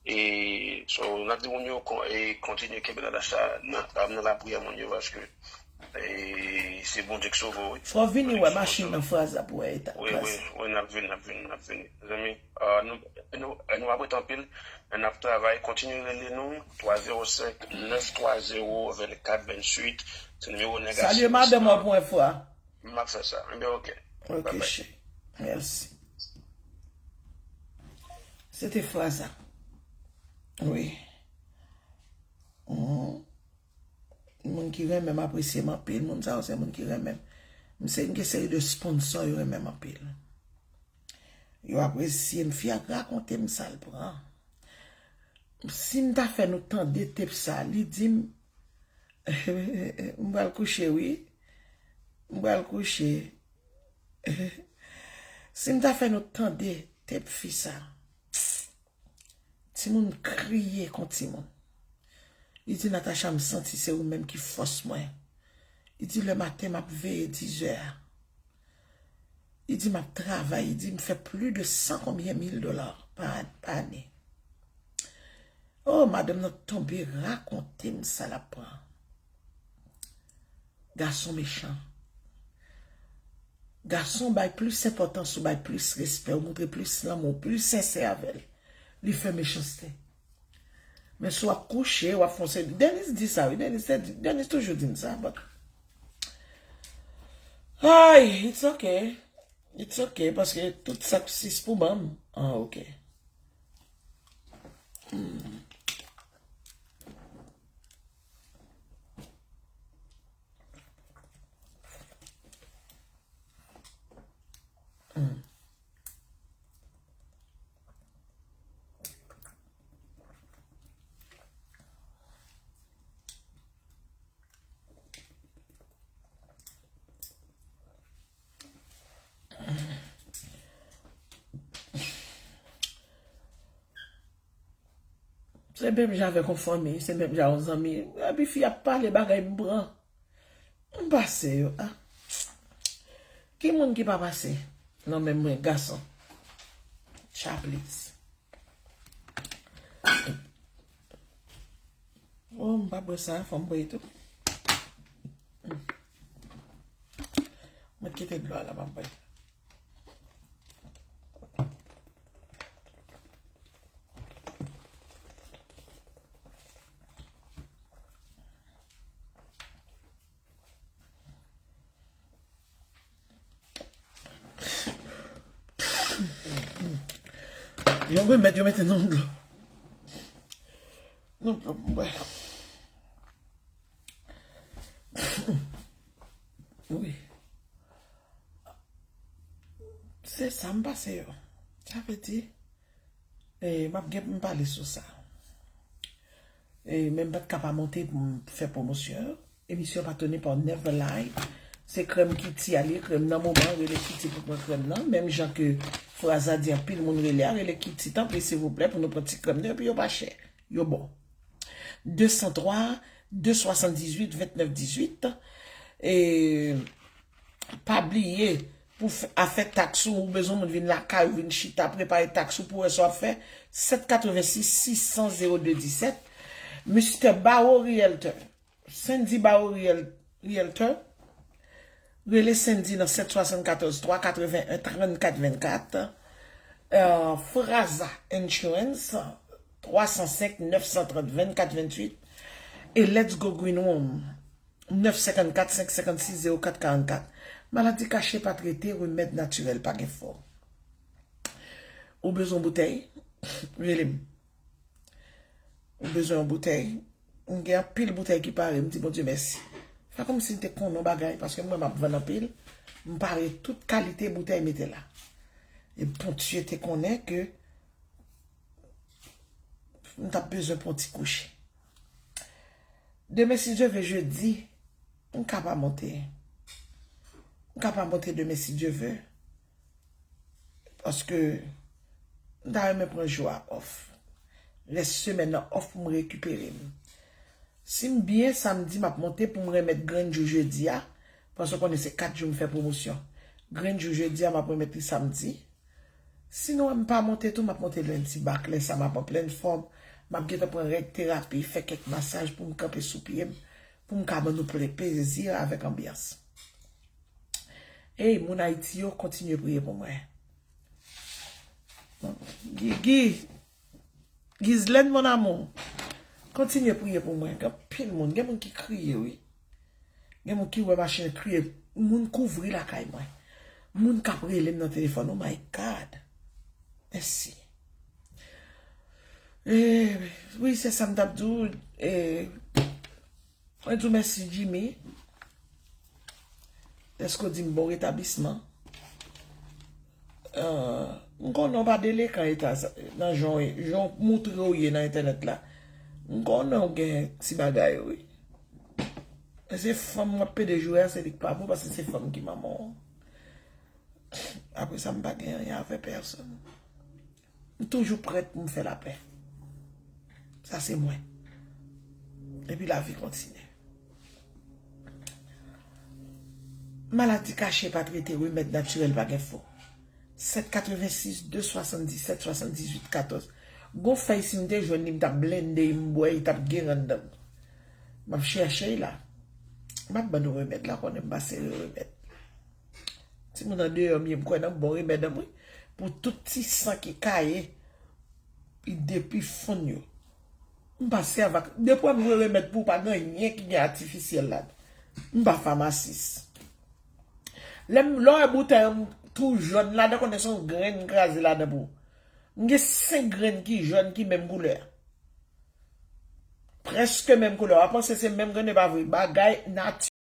E, so, n ap di moun yo kon- e kontinye kenbe nan lach la, nan, nan lapriyè moun yo, paske e, se Bondye ki sove w, wi. Fò w vini wè machin nan, Fraza, pou wè eta klas. Wi, wi, wi, n ap vini, n ap vini, n ap vini. Mezanmi, ah, nou, nou, nou ap rete anpil, men n ap travay, kontinye rele nou, twa zewo senk, nèf twa zewo, vennkat venntuit, se nimewo nèg a. Salye madanm ou pou enfo a. M ap fè sa. Ebyen, oke. Oke, cheri. Mèsi. Se te Fraza. Wi. Mhm. Moun ki renmen m apresye m anpil. Moun sa yo se moun ki renmen m. M se, m gen seri de sponsor yo renmen m anpil. Yo apresye m, fi a rakonte m sa l pran. Si m ta fè nou tande tep sa, li di m, m pral kouche, wi. M pral kouche. Si m ta fè nou tande tep fi sa. Timoun kriye kon timoun. Li di, Natacha, m santi se ou menm ki fòs mwen. Li di, lè maten, m ap veye dizè a. Li di, m ap travay. Li di, m fè plis de san konbyen mil dola pa, pa ane. Oh, madanm nan tonbe rakonte m sa l ap pran. Gason mechan. Gason w bay plis enpòtans, ou bay plis respè, ou montre plis lanmou, ou plis sensè avè l. Li fè mechanste. Men si w ap kouche, w ap fon seri. Denise di sa, wi. Denise te di, Denise toujou di m sa, but, ay, it's okay. It's okay, paske tout sa k sis pou ban m. Ah, oke. Hmm. Hmm. Se menm jan avèk yon fanmi, se menm jan yon zanmi. Epi fi ap pale bagay m pran. M pase yo, a. Ki moun ki pa pase nan men mwen, gason? Chapliz. Oh, m pa bwè sa, fò m bwè tou. Mwen kite dlo a la, m ap bwè. Yon remèd yo mete nan dlo. Nan dlo pou m bwè. Wi. Se sa m pase yo. Sa vle di, e, m ap gen pou m pale sou sa. E, men m pa t ka pa monte pou m fè pwomosyon yo. Emisyon pa toni pa Never Lie. Se krèm Kitty a li ye, krèm nan moman, rele Kitty pou pran krèm nan. Menm jan ke Fraza di anpil moun rele a, rele Kitty tanpri silvouplè pou nou pran ti krèm nan, epi yo pa chè. Yo bon. De san twa, de swasanndizuit, vennèf dizuit. E pa bliye, pou fè, afè taks ou, ou bezwen moun vin lakay ou, vin chita, prepare taks ou pou wè sa w ap fè, sèt katrevensis, sis san, zewo de disèt. Mister Baro Realtor, Sandy Baro Real-, Realtor, rele Sandy nan sèt swasannkatòz, twa katreven en, trannkat vennkat. Euh, Fraza Insurance, twa san senk, nèf san trant, vennkat venntuit. E Let's Go Green Room, nèf senkannkat, senk senkannsis, zewo kat karannkat. Maladi kache pa trete, remèd natirèl pa gen fòm. Ou bezwen boutèy? Rele m. Ou bezwen yon boutèy? M gen anpil boutèy ki pare, m di Bondye mèsi. Fè kòmsi m te konnen yon bagay, paske m wè m ap vann anpil. M pare tout kalite boutèy mete la. E Bondye te konnen ke m t ap bezwen pran ti kouche. Demen, si Dye ve, jedi, m ka pa monte. M ka pa monte demen, si Dye ve. Paske m ta renmen pran jou a off. Rès semèn nan off pou m rekipere m. Si m byen, samdi, m ap monte pou m remèt grenn jou jedi a. Paske w konnen se kat jou m fè pwomosyon. Grenn jou jedi a, m ap remèt li samdi. Sinon, m pa monte tou, m ap monte lendi. Bak lè sa, m ap an plèn fòm. M ap gentan pran règ terapi, fè kèk masaj pou m kanpe sou pye m, pou m ka ban nou ple-, plezi avèk anbyans. Ey, moun Ayiti yo, kontinye priye pou mwen. Gigi, Gizlène, mon amour, kontinye priye pou mwen. Gen anpil moun, gen moun ki kriye, wi. Gen moun ki wè machin kriye. Moun kouvri lakay mwen. Moun k ap rele m nan telefòn. Oh my God. Mèsi. Eh, wi, se sa m t ap di w. Eh, mwen di w mèsi, Jimmy. Dèske w di m bon retablisman. Ah, m konnen w pa delekan eta sa, nan jan w, jan w moutre w ye nan entènèt la. M konnen w gen ti bagay, wi. E se fanm w ap pede joure a, se li k pa bon, paske se fanm ki manman w. Apre sa, m pa gen anyen avè pèsonn. M toujou prèt pou m fè lapè. Sa se mwen. Epi lavi kontinye. Maladi kache pa trete, remèd natirèl pa gen fo. Sèt katrevensis, de swasanndisèt, swasanndizuit, katòz. Gon fèy, si m te jwenn li, m t ap blende, m bwè, li t ap gen anndan m. M ap chèche l la. M ap ban nou remèd la, konnen m pa serye remèd. Timoun andeyò m ye, m kwè nan bon remèd an m, wi. Pou tout ti san ki kaye, li depi fonn yo. M pa sèvi ak, depi w wè m jwe remèd pou ou, pa gen anyen ki gen atifisyèl ladan. M pa famasis. Lè m, lè w wè boutèy an tou jòn ladan, konnen se yon grenn m kraze ladan pou ou. M gen senk grenn ki jòn ki menm koulè. Prèske menm koulè. W ap panse se menm grenn, e pa vre. Bagay nati-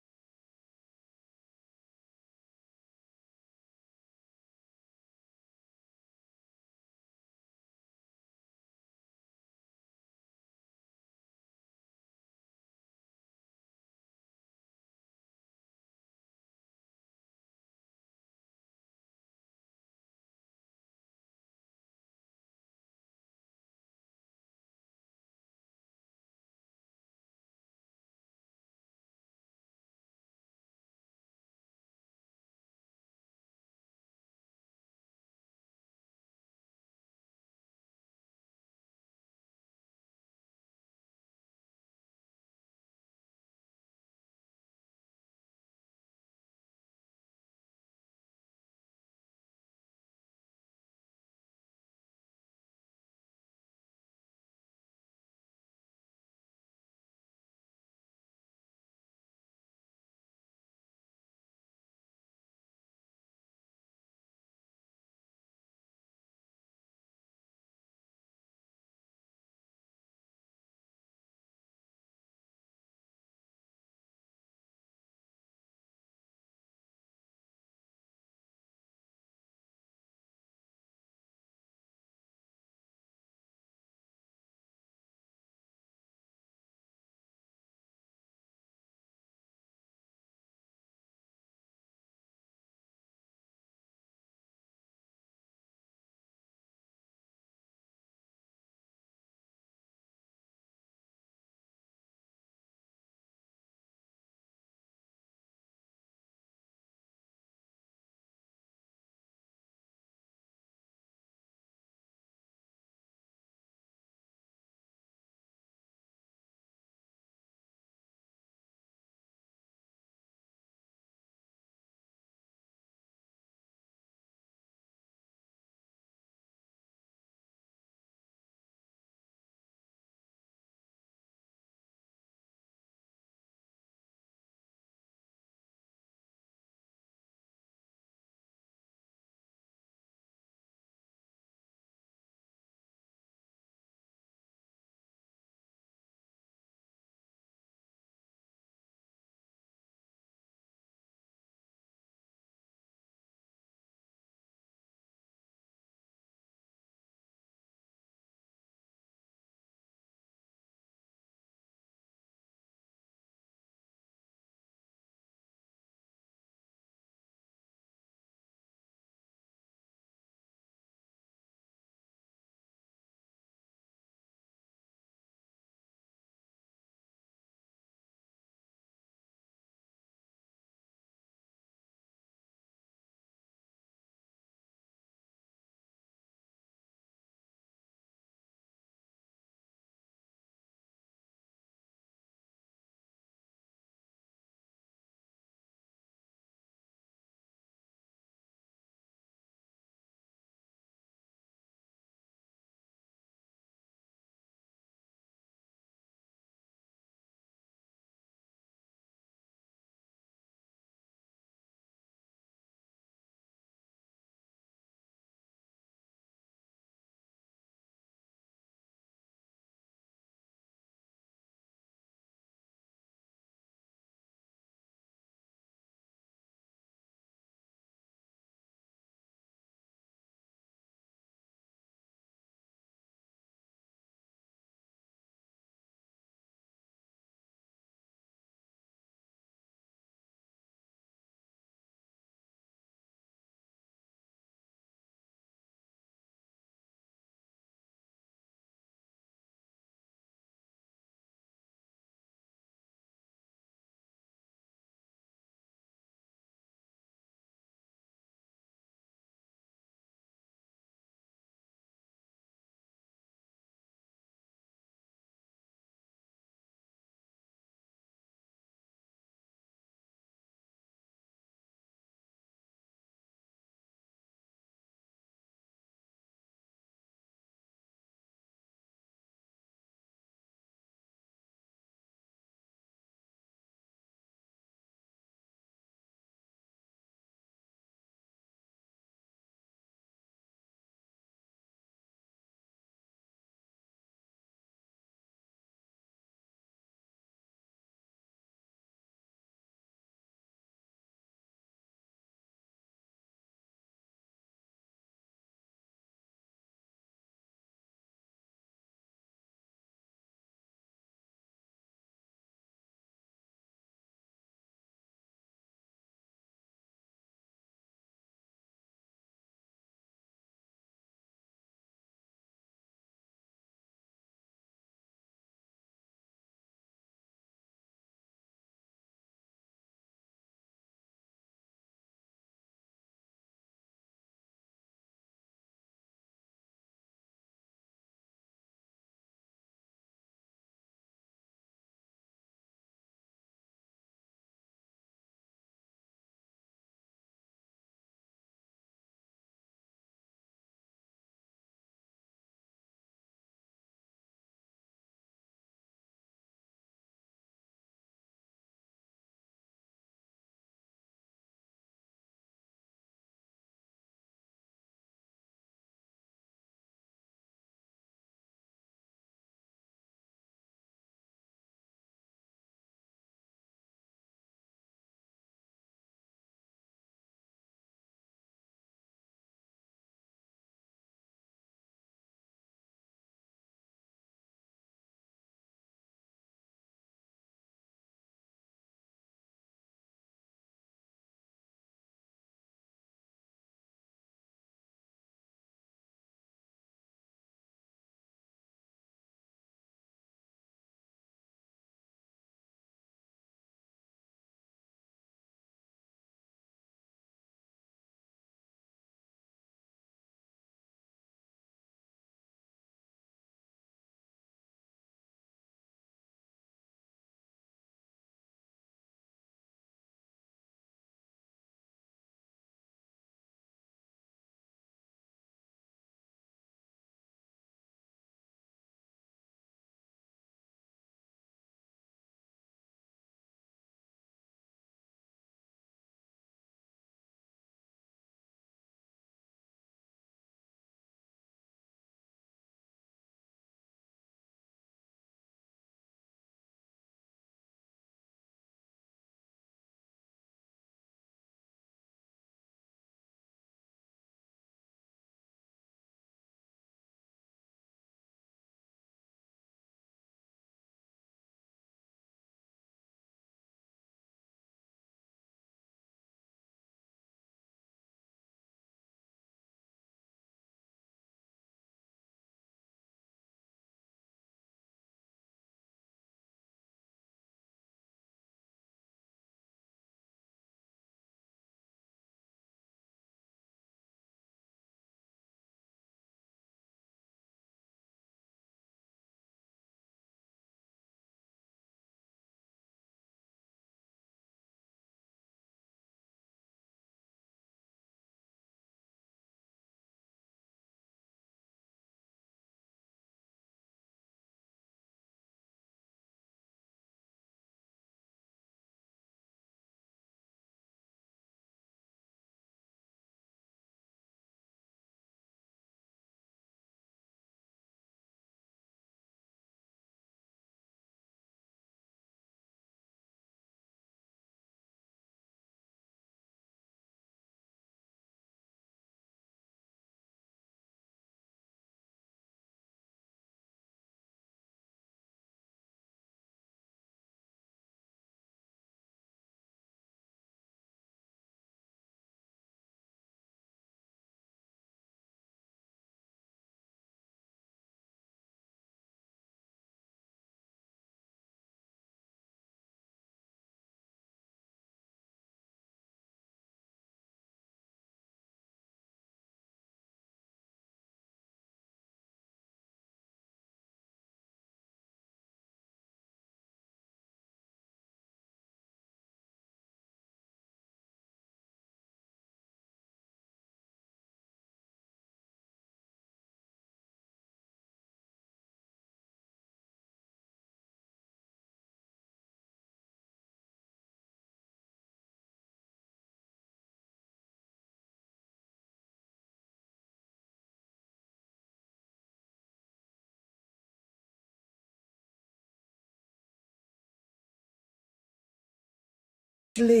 vle,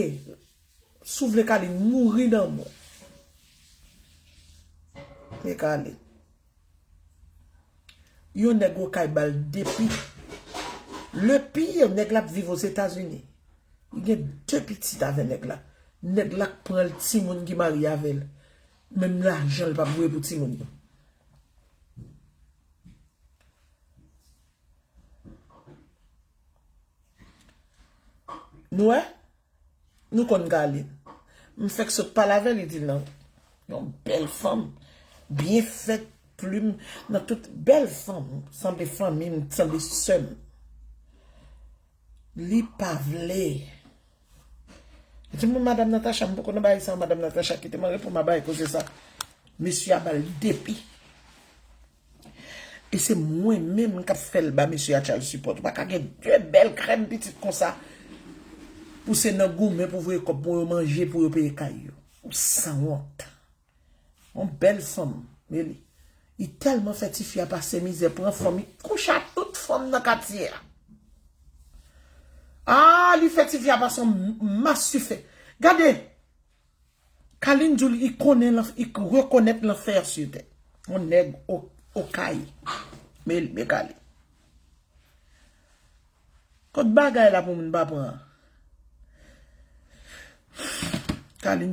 si w vle Kaline mouri nan men w, men Kaline. Yon nèg Okay ba l de pi. Le pire, nèg la ap viv Ozetazini. Li gen de pitit avè nèg la. Nèg la k pran l timoun ki marye avè l. Menm lajan l p ap voye pou timoun yo. Nou wè? Nou konn Kaline. M fèk sot pale avè l, li di l nan yon bèl fanm, byen fèt, plim, nan tout bèl fanm, sanble fanmi m, sanble sè m. Li pa vle. Li di m, Madam Natacha, m poko nan bagay sa, Madam Natacha, kite m reponn a bagay koze sa. Mesye a ba l de pi. E se mwen menm k ap fè l ba mesye a Charles Supot. Ou pa ka gen de bèl krèm pitit konsa pou se nan goumen pou voye kòb pou yo manje, pou yo peye kay yo. Ou sanwont. Yon bèl fanm, men li. Li tèlman fè tifi a pase mizè, pran fanm, li kouche a tout fanm nan katye a. Ah, li fè tifi a pase yon masifè. Gade! Kaline di w li konnen, li rekonèt lanfè sou tè. Yon nèg o-, Okay. Men, men Kaline. Kot bagay la pou moun pa pran? Kaline